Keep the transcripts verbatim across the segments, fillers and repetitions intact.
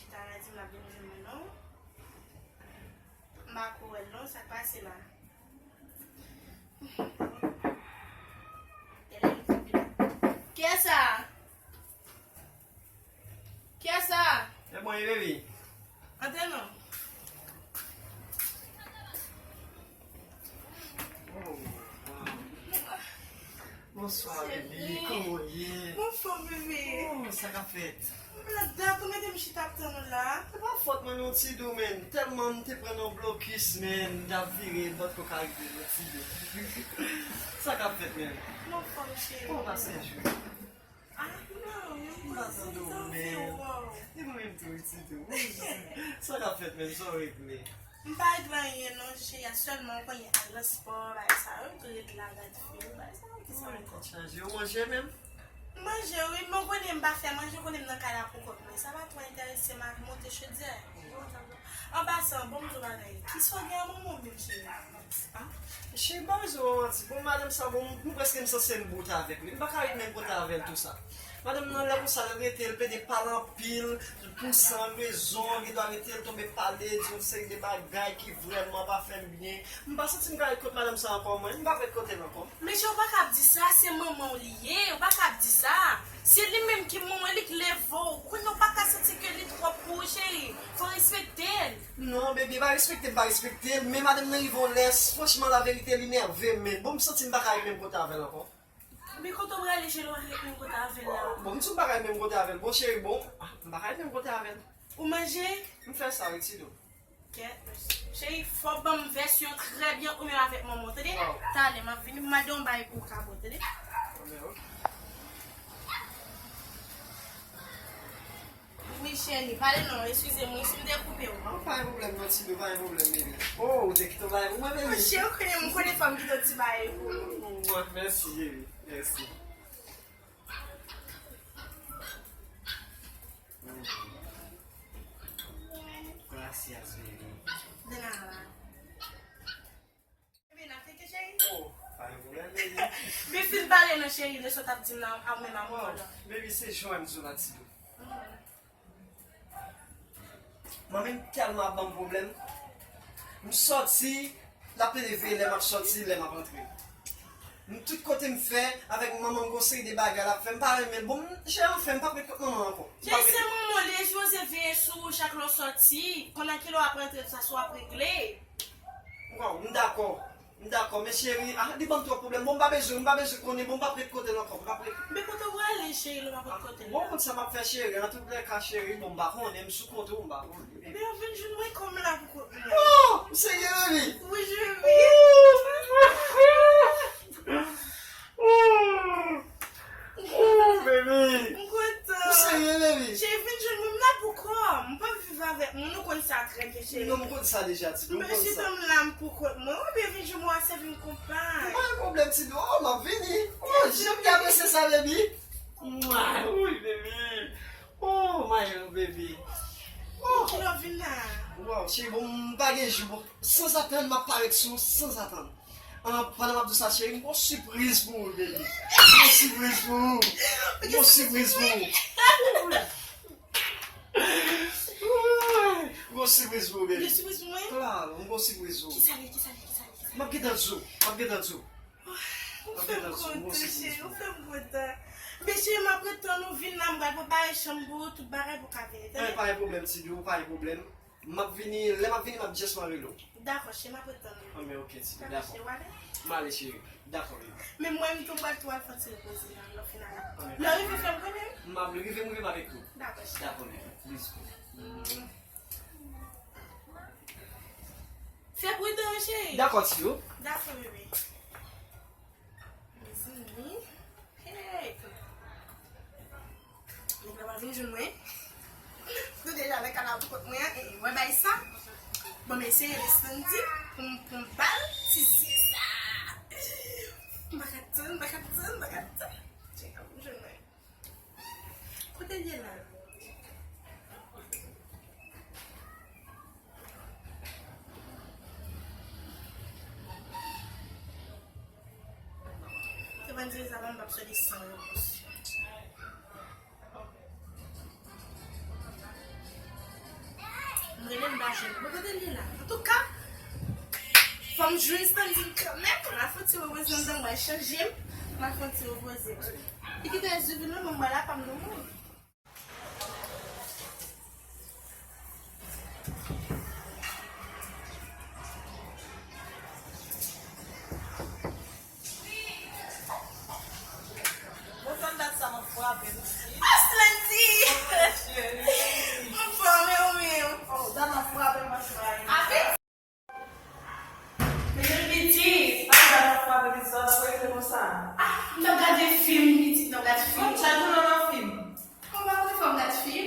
Chita la di m ap vin jwenn mwen non. M pa ko wè l non, sa k pase la? Genlè li konn vin. Kiyès sa? Kiyès sa? E mwen, baby. Antre non. Oh, wow. Bonswa, baby. Kòman w ye? M anfòm, bebe. Oh, sa k ap fèt? M la dat ou mete m chita ap tann ou la. Se pa fòt mwen non, Tidou, men. Tèlman m te pran nan blokis, men. M t ap vire, m pa t ko ka rive non, Tidou. Sa k ap fèt, men? M anfòm, cheri. Kòman w pase jou? Ah, non, m pa tande w, men. E mwen menm tou, wi, Tidou. Sa k ap fèt, men? Sa w regle? M pa regle anyen non, cheri a, sèlman ou konnen al nan spò, bagay sa yo, m tou ret la gad fim, bagay sa yo, ki sa ankò? Tèt chaje, ou manje menm? M manje wi, men ou konnen m pa fè manje, ou konnen m nan kay la pou kont mwen. Sa pa twò enterese m ak monte chodyè. An pasan, bon m di w bagay, kisa w gen ak manman w menm cheri? Ah, cheri, m pa bezwen manti. Bon, madanm sa, bon, m prèske m sanse m bout avèk li. M pa ka ret menm kote avè l tou sa. Madanm nan lè konsa l rete, l plede pale anpil, pou san rezon, gen dwa rete l tonbe pale, di yon seri de bagay ki vrèman pa fè m byen. M pa santi m ka ret kot madanm sa ankò, mwen. M p ap ret kote l ankò. Mesye, ou pa ka ap di sa, se manman w li ye, ou pa ka ap di sa. Se li menm ki manman, li k leve w. Kounye a ou pa ka santi ke li twòp pou ou, cheri. Fò w respekte l. Non, bebe, pa respekte m, pa respekte l. Men madanm nan rive yon lè, franchman, laverite, li nève m. Men bon, m santi m pa ka ret menm kote avè l ankò. Men kote w prale, cheri, w pa ka ret menm kote avè l la? Bon, m di w m pa ka ret menm kote avè l. Bon, cheri, bon, ah, m pa ka ret menm kote avè l. Ou manje? M fè sa, wi, Tidou. Kèt, cheri, fò w ban m vèsyon trè byen ou menm avèk manman w, tande? Talè, m ap vini, m mande yon bagay pou w ka bon, tande? Wi, cheri, pale non, eskize m, wi, si m te koupe w. Oh, pa gen pwoblèm non, Tidou, pa gen pwoblèm, baby. Oh, ou te kite yon bagay pou mwen, baby? Oh, cheri, ou konnen, m konnen fò m kite yon ti bagay pou ou. Mwen, mèsi, baby, mèsi. Mm. Gracias, baby. De nada. Baby, n ap teke, cheri? Oh, pa gen pwoblèm, baby. Men fin pale non, cheri, de sa w t ap di m nan, a w menm a mwen la. Baby, se jan m di w la, Tidou. Manmi m tèlman ap ban m pwoblèm. M sòti, l ap plede veye lè m ap sòti, lè m ap antre. M tout kote m fè, avèk manman m gon seri de bagay l ap fè, m pa renmen l. Bon, m, cheri, anfen, m p ap ret kot manman ankò. M p ap ret. Cheri, se manman w li ye, sipoze veye sou ou chak lè w sòti. Konn a kilè w ap rantre, tout sa se w ap regle. Waw, m dakò. M dakò, men cheri, ah, li ban m twòp pwoblèm. Bon, m pa bezwen, m pa bezwen konnen, bon, m p ap ret kote l ankò, m p ap ret. Men kote w prale, cheri, lè w p ap ret kote l la? Bon, konn sa m ap fè, cheri, an tout lè ka, cheri, bon, m pa konnen, m sou kont ou, m pa konnen. Men w vin jwenn mwen kòm la pou kont mwen. Oh, m serye, baby. Wi, cheri. Oh. Oh, baby. M kontan. Ou serye, baby? Cheri, vin jwenn mwen, m la pou kò m. M p ap viv avèk moun, ou konn sa trè byen, cheri. Non, m konn sa deja, Tidou, m konn sa. Mesye, m la, m pou kont mwen. Ou byen vin jwenn mwen, a sèvi m konpay. Pa gen pwoblèm, Tidou. Oh, m ap vini. Oh, jan m te apresye sa, baby. Mwa, wi, baby. Oh, my love, baby. Oh. Kilè w vin la? Waw, cheri, bon, m pa gen jou, bon. Sanzatann, m ap parèt sou ou, sanzatann. Ah, pandan m ap di w sa, cheri, m gon sipriz pou ou, baby. M gon sipriz pou ou. M gon sipriz pou ou. M gon sipriz pou ou, baby. Gen sipriz pou mwen? Klaro, m gon sipriz pou ou. Kisa l ye, kisa l ye, kisa l ye, kisa l ye? M ap gentan di w, m ap gentan di w. Ou fè m kontan, cheri, ou fè m kontan. Men cheri, m ap ret tann ou vin la, m pral prepare chanm pou ou, tout bagay pou w ka vini, tande? Pa gen pwoblèm, Tidou, pa gen pwoblèm. M ap vini, lè m ap vini, m ap just rele w. Dakò, cheri, m ap ret tann ou. Ah, men ok, Tidou, dakò. Dakò, cheri, w ale? M ale, cheri. Dakò, baby. Men mwen, m tou pral tou al fè yon ti repoze la, lè w fin ale. Ah, men lè w rive, fè m konnen. M ap rive, m rive, m ap ekri w. Dakò, cheri. Dakò, baby. Bisous. Mm. Fè pridan, cheri. Dakò, Tidou. Dakò, bebe. Mezanmi. Hey! Nèg la pral vin jwenn mwen. Nou deja avèk kanav pou kont mwen an. E, e, wè bay sa. Bon, men eseye desann di pou m, pou m ba l ti zye sa. M pa ka tann, m pa ka tann, m pa ka tann. Nèg la vin jwenn mwen. Kote l ye la? Te ban dirije sa ban m p ap sòti san repons. Rele m pa jwenn. Bon, kote l ye la? Antouka, fò m jwenn Stanley kanmenm. M a fè yon ti repoze anndan, mwen chanje m. M a fè yon ti repoze. Li kite Zivin nan, mwen la, pa m nan moun. Bon, sa dat sa m ap frape nou si. Aslanti! Cheri. Anfòm, e ou menm? Oh, dat m ap frape m pa chwazi. Ape? Menm pitit, pa dat m ap frape pitit, sa w t ap rete konsa. Ah, m t ap gade fim, pitit, m t ap gade fim. Bon, chak jou nan fim. Kòman ou te fè w gad fim?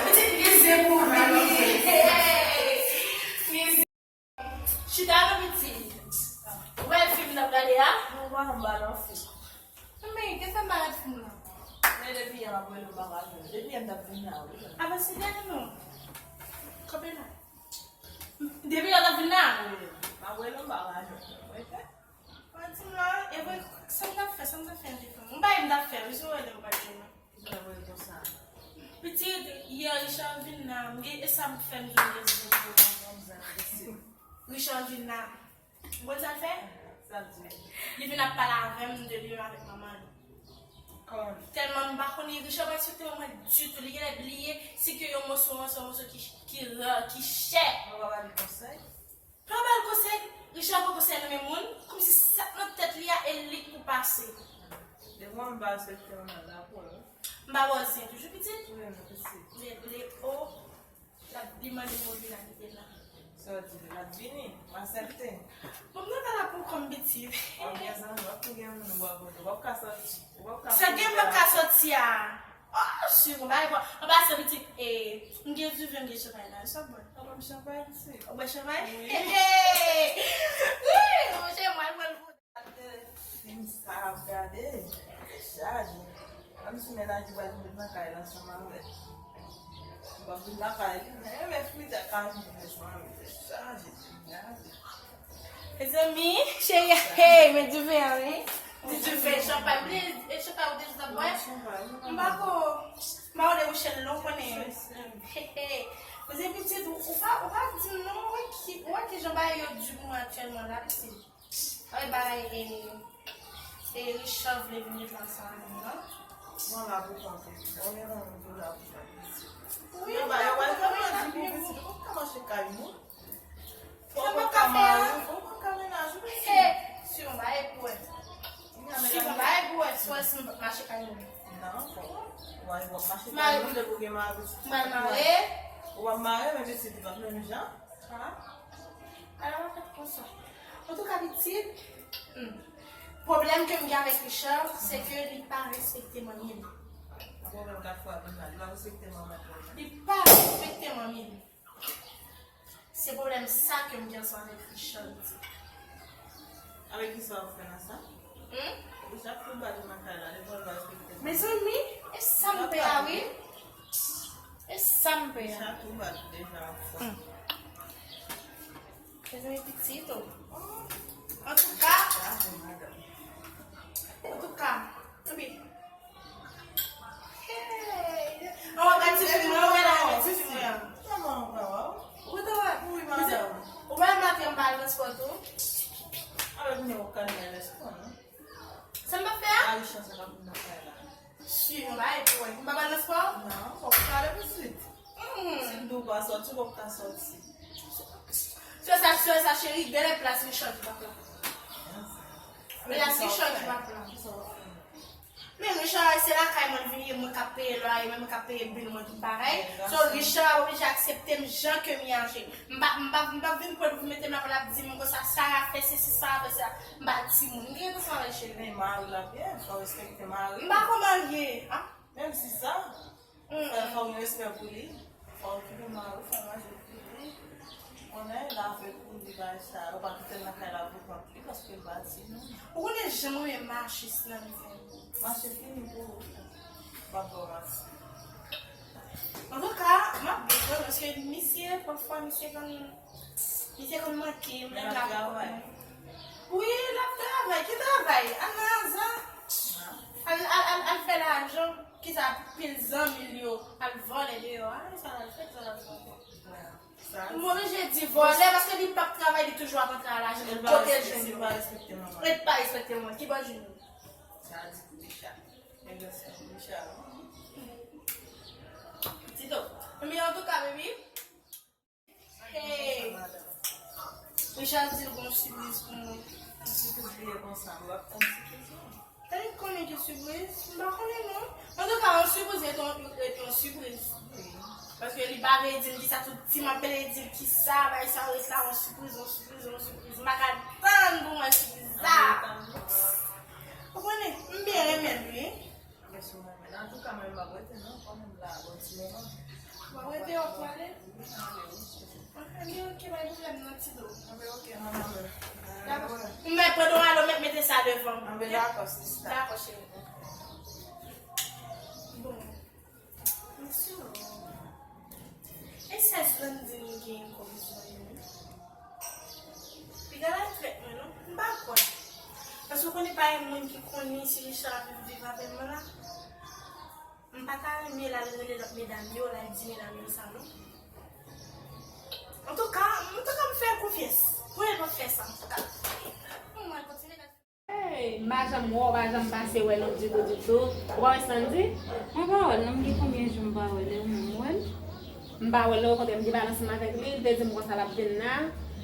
Pitit gen zen pou vini. Chita non pitit. Ou wè fim n ap gade a? Mwen pa anba nan fim. Men, te fè m pa gad fim nan. Men depi yè m ap rele w pa ka jwenn. Depi yè m t ap vin la wi. Avanse dèyè non. Kanpe la. Depi yè w t ap vin la? Wi. M ap rele w pa ka jwenn. Mwen fè. Mwen di m la, e vre, sa m t ap fè, sa m t ap fè an te fè. M pa m t ap fè, wi, si w rele m pa jwenn. Pitit, yè Richard vin la, m gen, e sa m fè m di w gen zye pou yon bon zan, pitit. Richard vin la. Ou konn sa l fè? Sa l di? Li vin ap pale avè m de li menm avèk manman l. Kòman? Tèlman m pa konnen, Richard pa respekte manman l ditou. Li genlè bliye si ke yon moso, yon moso ki, ki ra, ki chè. Mwen pa ba li konsèy. Pa ba l konsèy, Richard pran konsèy nan men moun, kòmsi sa k nan tèt li a, e li k pou pase. Depi w pa respekte manman l, la pou ou. M pa ba w zen toujou pitit. Wi, men pitit. Men le o, l ap demande m obi la kite la. Sa w di, l ap vini, m aksepte. Bon, m nan ka la pou kòm pitit. W ap gen zanmi, w ap tou gen moun ou ap kote, w ap ka sòti. Ou p ap ka sòti. Sa gen m p ap ka sòti a. Oh, si, bon, bagay bon. An pasan pitit, e, m gen diven, m gen chanpay la. Sa bwè? Ou bwè chanpay, pitit? Ou bwè chanpay? Wi. Wi, monchè, mwen, mwen, mwen. Gade fim sa ap gade. Chaje. Kòmsi mennaj li pral vin nan kay la ansanm avè l. M p ap vin lakay li, men, men fritè ka vin ansanm avè l. Chaje, gade. Mezanmi, cheri, hey, men diven an, wi. Di diven, chanpay. Ou te, e chanpay ou te sot ap bwè? M pa ko, m pa ko debouche l non, konnen. Hey, hey. Koze pitit, ou, ou pa, ou pa di m non, ou wè ki, ou wè kijan bagay yo di pou mwen aktyèlman la, pitit. Ay, bagay, e, e Richard vle vin ret ansanm avè m nan. Mwen la pou kont ou. Mwen gen zanmi m tou la pou kont ou. Wi, mwen la pou kont ou. Yo pa, yo pa di pou pitit, ou p ap ka mache kay moun. Ou p ap ka mari, ou p ap ka mennaj ou, pitit. Si yon bagay pou wè. Si yon bagay pou wè, si w wè si m p ap mache kay moun. Non, fò w wè w ap mache kay moun depi w gen mari. M al mare. Ou p ap mare, men pitit li p ap menm jan. Ha? Alò, w ap fè konsa. Antouka, pitit, hmm, pwoblèm ke m gen avèk Richard, se ke li pa respekte manmi l. Pwoblèm kat fwa vin la, li pa respekte manman l. Li pa respekte manmi l. Se pwoblèm sa ke m gen ansanm avèk Richard. Avèk ki sa w ap fè nan sa? Hmm? Richard tou bat ou nan kay la, li konn pa respekte manman l. Mezanmi, e sa m pè a, wi. E sa m pè a. Richard tou bat ou deja anfòm. Hmm. Mezanmi pitit, o. Antouka. Bravo, madanm. Antouka. Tanpri. Hey. An w ap gad ti fim nan, w wè la, ti fim nan. Kòman w pa wè w? Ou te wè? Wi, madanm. Ou wè maten an pa al nan spò tou? Alò, kounye a w ka al nan spò, non? Sa m p ap fè a? Mari Richard sa k ap vin nan kay la. Si, yon bagay pou wè. M p ap al nan spò? Non, fòk ou prale tout swit. Hmm. Si m di w pa sòti, w p ap ka sòti. Sè sa, sè sa, cheri, genlè plas Richard ki p ap la. Plas Richard ki p ap la. Men Richard, se lakay mwen l vin ye, mwen k ap peye lwaye, mwen k ap peye bil mwen, tout bagay. So, Richard oblije aksepte m jan ke m ye a, cheri. M pa, m pa, m pa vin pran l pou mete m la, pou l ap di m konsa, Sara fè sesi, Sara fè sa. M pa timoun. M gen konsa avè l, cheri. Men mari w la byen, fò w respekte mari w. M pa ko marye, a? Menm si sa, fò, fò w gen respè pou li. Fò w okipe mari w, fò w manje pou li. Konnen l avèk ou, li bagay sa yo, pa kite l nan kay la pou kont li, paske l pa timoun. Ou konnen jan mwen renmen mache nan mizè. Mache fini pou ou. M ap ba w mache. Antouka, m ap byen, paske misye, pafwa, misye konn, misye konn manke m, men l ap travay. Wi, l ap travay. Ki travay? Al nan aza. Al, al, al, al fè lajan. Kisa pil zanmi l yo al vòlè deyò a? Sa l al fè, sa l al fè. M oblije di vòlè paske li p ap travay, li toujou ap antre a lajan. Kote l jwenn yo? Li pa respekte manman. Li pa respekte manman. Ki bò l jwenn yo? Sa a di pou Richard. Men gason Richard. Tito. Men antouka, baby. Hey. Richard di l gon sipriz pou mwen. Sipriz li ye konsa, w ap tann sipriz ou. Tande konnen ki sipriz? M pa konnen non. Antouka, yon sipriz ret yon, ret yon sipriz. Paske li pa vle di m kisa tout ti m ap pede di l kisa, bay sa yo ret la, yon sipriz, yon sipriz, yon sipriz. M pa ka tann pou m wè sipriz la. Ou konnen, m byen renmen l, wi. Mwen sou mwen menm. Antouka, mwen m ap rete non, fò mwen la bon ti moman. W ap rete, w ap prale? Wi, mwen ale, wi. Anben, ok, pa gen pwoblèm non, Tito. Anben, ok, mwen ale. Dakò. M mèt pran yon alo, mèt mete sa devan m. Anben, dakò, sista. Dakò, cheri. Bon. Msye, e sèz Blandine genyen kòm zanmi? Piga la trèt mwen non, m pa kwè. Paske w konnen pa gen moun ki konnen si Richard ap viv avè mwen la. M pa ta renmen l al rele lòt medam yo, l al di medam yo sa non. Antouka, antouka m fè l konfyans. Pou l pa fè sa, antouka. Bon, mwen kontinye. Hey, m pa janm wè w, pa janm pase wè l ditou, ditou. Ou pa wè Sandy? Mwen pa wè l non, m gen konbyen jou m pa wè l, e ou menm ou wè l? M pa wè l, okontrè, m te pale ansanm avèk li, li te di m konsa l ap vin la.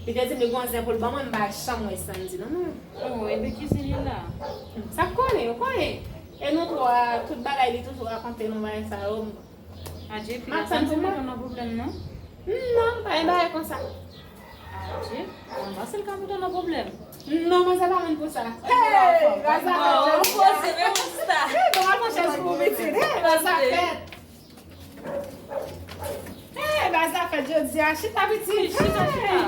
Li te di m li gon zen pou l ban mwen, m pa janm wè Sandy non, non. Oh, ebyen ki zen li la? Sa k konnen, ou konnen. E nou twa, tout bagay li toujou rakonte nou bagay sa yo. Adje, fi la, sa nou mete w nan pwoblèm non? Non, pa gen bagay konsa. Adje, mwen panse l ka mete w nan pwoblèm. Non, manzè pa menm pou sa. Hey, baz la fèt jodi a. Hey, bon, al pran chèz pou ou pitit. Hey, baz la fèt. Hey, baz la fèt jodi a. Chita pitit. Chita, chita.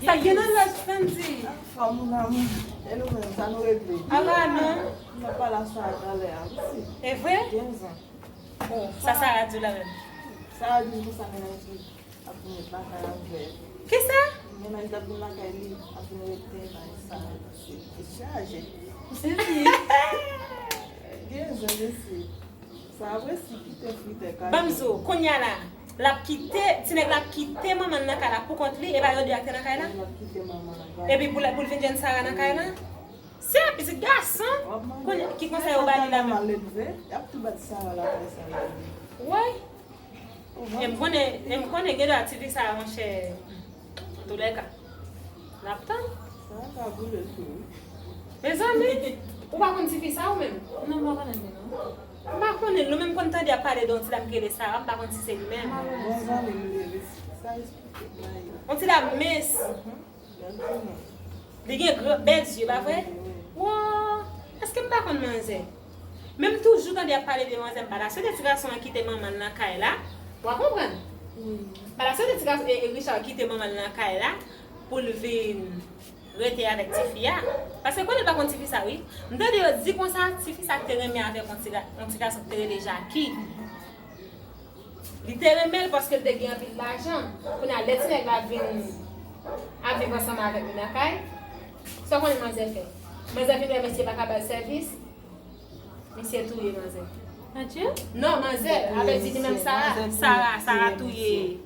Sa gen nan lòj Sandy? Fò moun amou. E nou menm, sa nou regle. Ala non. Nou pale sa talè a, wi. E vre? Kenz an. Oh, sa Sara di w la menm? Sara di m konsa mennaj li ap vin ret lakay avè l. Kisa? Mennaj li ap vin lakay li, ap vin rete bay Sara. Se, se chaje. Sezi. Gen zen mesye. Sara presi kite fritè kay. Ban m di w, kounye a la, l ap kite, ti nèg la ap kite manman l nan kay la pou kont li, e pa yo de ak te nan kay la? L ap kite manman l nan kay. Epi pou l, pou l vin jwenn Sara nan kay la? Se yon pitit gason. Kounye, ki konsèy ou ba li la menm? Mal elve, y ap tou bat Sara lakay sa yo. Woy. E m konnen, e m konnen gen dwa ti fi sa a, monchè. Antoulèka, n ap tann. Sara ka boule l tou, wi. Mezanmi, ou pa konn ti fi sa ou menm? Non, m pa konnen li non. M pa konnen l non, men m konn tande y ap pale de yon ti dam ki rele Sara, m pa konn si se li menm. Bon zanmi m li ye, wi. Sa esplike bagay yo. Yon ti dam mens. Li gen gran bèl zye, pa vre? Wi, wi. Wo, èske m pa konn manzè? Men m toujou tande y ap pale de manzè, m pa ta swete ti gason an kite manman l nan kay la. W a konprann? Wi. M pa ta swete ti gason, e, e Richard kite manman l nan kay la pou l vin rete avèk ti fi a. Paske konnen l pa konn ti fi sa, wi. M tande yo di konsa, ti fi sa te renmen avèk yon ti ga-, yon ti gason ki te rele Jackie. Li te renmen l paske l te gen anpil lajan. Kounye a, lè ti nèg la vin ap viv ansanm avèk li nan kay, sa w konnen manzè fè? Manzè vin wè mesye pa ka ba l sèvis, misye touye manzè. Adje? Non, manzè, avè di li menm Sara, Sara, Sara touye,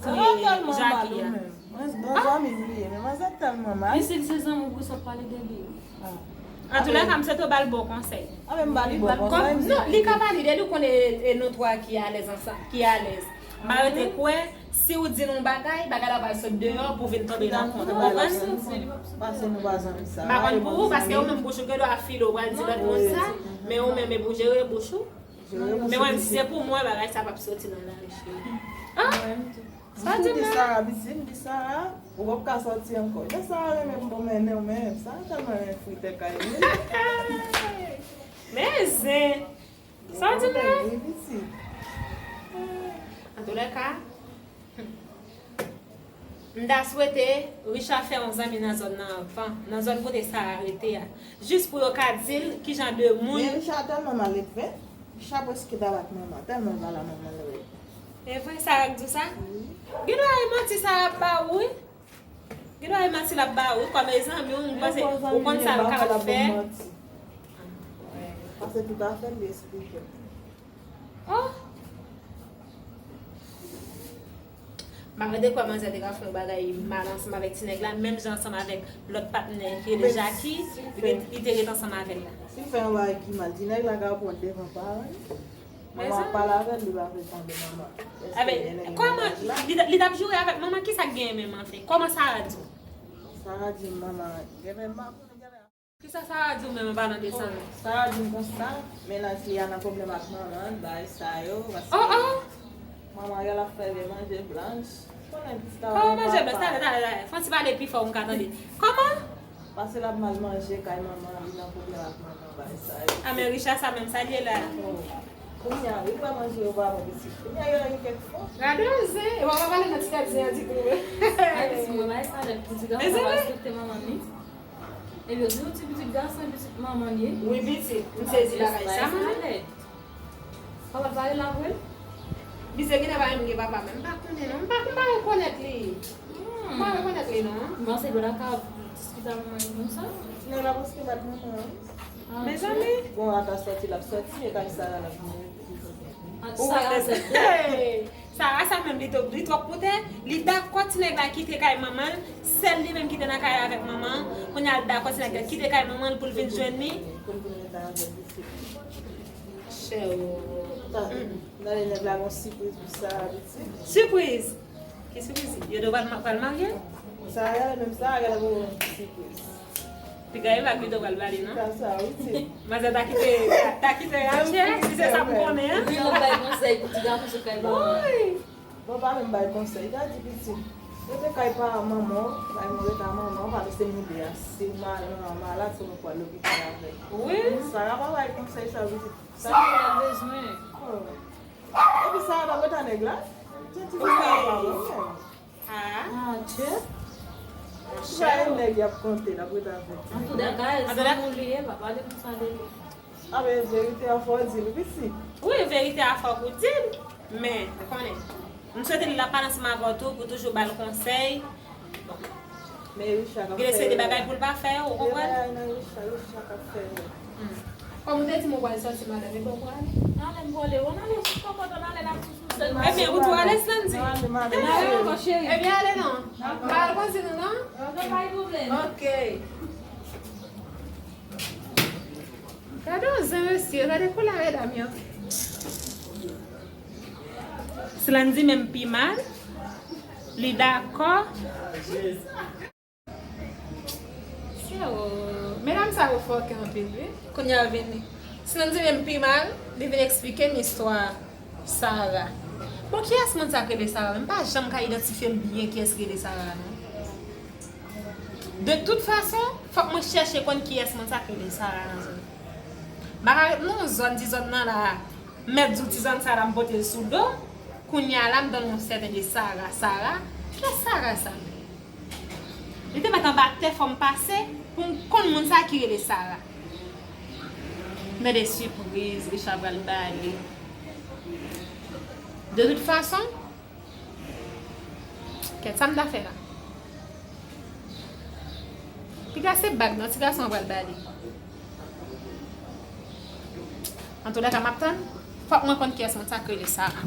touye Jackie a. Mwen, bon zanmi m li ye, men manzè tèlman mal. Misye se zanmi w pou sa w pale de li. Antoulèka, m swete w ba l bon konsèy. A, men m ba li bon konsèy. Non, li ka ba li, depi w konnen e nou twa ki alèz ansanm, ki alèz. M pa rete kwè, si w di l yon bagay, bagay la pral sot deyò pou vin tonbe nan kont ou, konprann? Pase nou pa zanmi sa. M pa konn pou ou, paske ou menm bouch ou gen dwa file, ou pral di lòt moun sa, men ou menm e pou jere bouch ou. Men mwen, si se pou mwen, bagay sa p ap soti nan lari, cheri. Sa di di Sara, pitit, di Sara, ou p ap ka sòti ankò. Lè Sara renmen m, bon, mennen w, men Sara tèlman renmen fritè kay li. Men zen. Sa di la? Wi, pitit. Antoulèka, m ta swete Richard fè yon zanmi nan zòn nan anvan, nan zòn kote Sara rete a. Jis pou yo ka di l kijan de moun. Men Richard tèlman mal elve. Richard prèske ta bat manman, tèlman l pa la manman l rèd. E vre, Sara k di w sa? Wi. Gen dwa e manti Sara ap ba ou, wi. Gen dwa e manti l ap ba ou, wi. Kòm e zanmi w, m panse ou konn sa l ka fè. Paske tout afè l li esplike. Oh! M pa wè de kwa manzè te ka fè yon bagay mal ansanm avèk ti nèg la, menm jan ansanm avèk lòt patnè ki rele Jackie, li te, li te ret ansanm avè l la. Si l fè yon bagay ki mal, ti nèg la ka pran devan paran l. Manman ap pale avè l, li pa vle tande manman. Kòman li, li t ap joure avèk manman, kisa k genyen menm anfen? Kòman Sara di w? Sara di manman gen menm. Kisa Sara di w menm an palan de sa menm? Sara di m konsa, mennaj li a nan pwoblèm ak manman l, bagay sa yo, paske manman l ap fè l manje blanch. Konnen pitit la. Kòman manje blanch? Talè, talè, talè. Fò w ti pale pi fò pou m ka tande. Kòman? Paske l ap mal manje kay manman, li nan pwoblèm ak manman, bagay sa yo. A men Richard sa menm, sa l ye la? Kounye a, wi, pa manje yo pa bon pitit. Kounye a, yo gen kèk fò. Gade yon zen, e w ap pale nan ti tèt zen an ditou. Ay, pitit mwen, bay sa lè pou ti gason pa respekte manman li. Ebyen, di yon ti pitit gason, pitit manman li ye. Wi, pitit, m sezi bagay sa, manman. Papa pale la vre? Misye genlè pa menm gen papa, men m pa konnen non. M pa, m pa rekonèt li. M pa rekonèt li non. M panse Dola ka diskite ak manman li konsa. Nèg la paske bat manman an. Mezanmi. Bon, ata sòti, l ap sòti, e kay Sara l ap vini. Ou wè lè Sara sa menm li twòp, li twòp pou tè, li dakò ti nèg la kite kay manman l, sèl li menm ki te nan kay la avèk manman an, kounye a l dakò ti nèg la kite kay manman l pou l vin jwenn li. Pou l vin rete avè l isit. Chè o. Gade nèg la gon sipriz pou Sara pitit. Sipriz? Ki sipriz? Yo de pral, pral marye? Sara gade menm Sara gade pou yon sipriz. Piga e vag li de pral bale non? Sa sa wi ti. Manzè ta kite, ta kite Rachel, si se sa m konnen an. Wi, l ap bay konsèy pou ti gason sou kay manman. Bon, pa menm bay konsèy, li ka di pitit, rete kay pa manman w, bay mwen rete a manman w, pa lese moude a. Si manman w malad, se mwen pou al lopital avè l. Wi. Sara pa bay konsèy sa pitit. Sa ki la bezwen. Epi Sara t ap rete a nèg la. Janti pou Sara pa bon menm. Ah, Dieu. Sa yon nèg y ap konte, l ap rete avè l. Antoudaka, zanmi w li ye, pa pale konsa de li. A men verite a fò w di l pitit. Wi, verite a fò w di l. Men, ou konnen, m swete li l ap pale ansanm avè w tou, pou toujou ba l konsèy. Men Richard k ap fè yo. Gen de seri de bagay pou l pa fè yo, ou konprann? Gen bagay nan Richard, Richard k ap fè yo. Kòm ou te di m ou pral sòti, madanm, e bon pou ale. Ale m pwale, w ale sou kòkòt, w ale n ap sou sou sèl. Ebyen, ou tou ale, Slandy? N ale, madanm. N ale ankò, cheri. Ebyen, ale non. Pa al konsi nou non. Ok. Gade yon zen mesye, gade koulè medam yo. Slandy menm pi mal. Li dakò. Yo, medam sa yo fòkè anpil wi. Kounye a vini. Slandy menm pi mal, li vin eksplike m istwa Sara. Bon, kiyès moun sa k rele Sara? M pa janm ka idantifye m byen kiyès ki rele Sara non. De tout fason, fòk mwen chèche konn kiyès moun sa k rele Sara nan zòn. M pa ka ret nan yon zòn, di zòn nan la, m mèt di w ti zòn sa la m pote l sou do, kounye a la m tande yon sèten de Sara, Sara, kiyès Sara sa? Li te mèt anba tè fò m pase pou m konn moun sa ki rele Sara. Men de sipriz Richard pral ba li. De tout fason, kèt sa m ta fè la. Piga se bag non, ti gason an pral ba li. Antoulèka m ap tann, fòk mwen konn kiyès moun sa k rele Sara.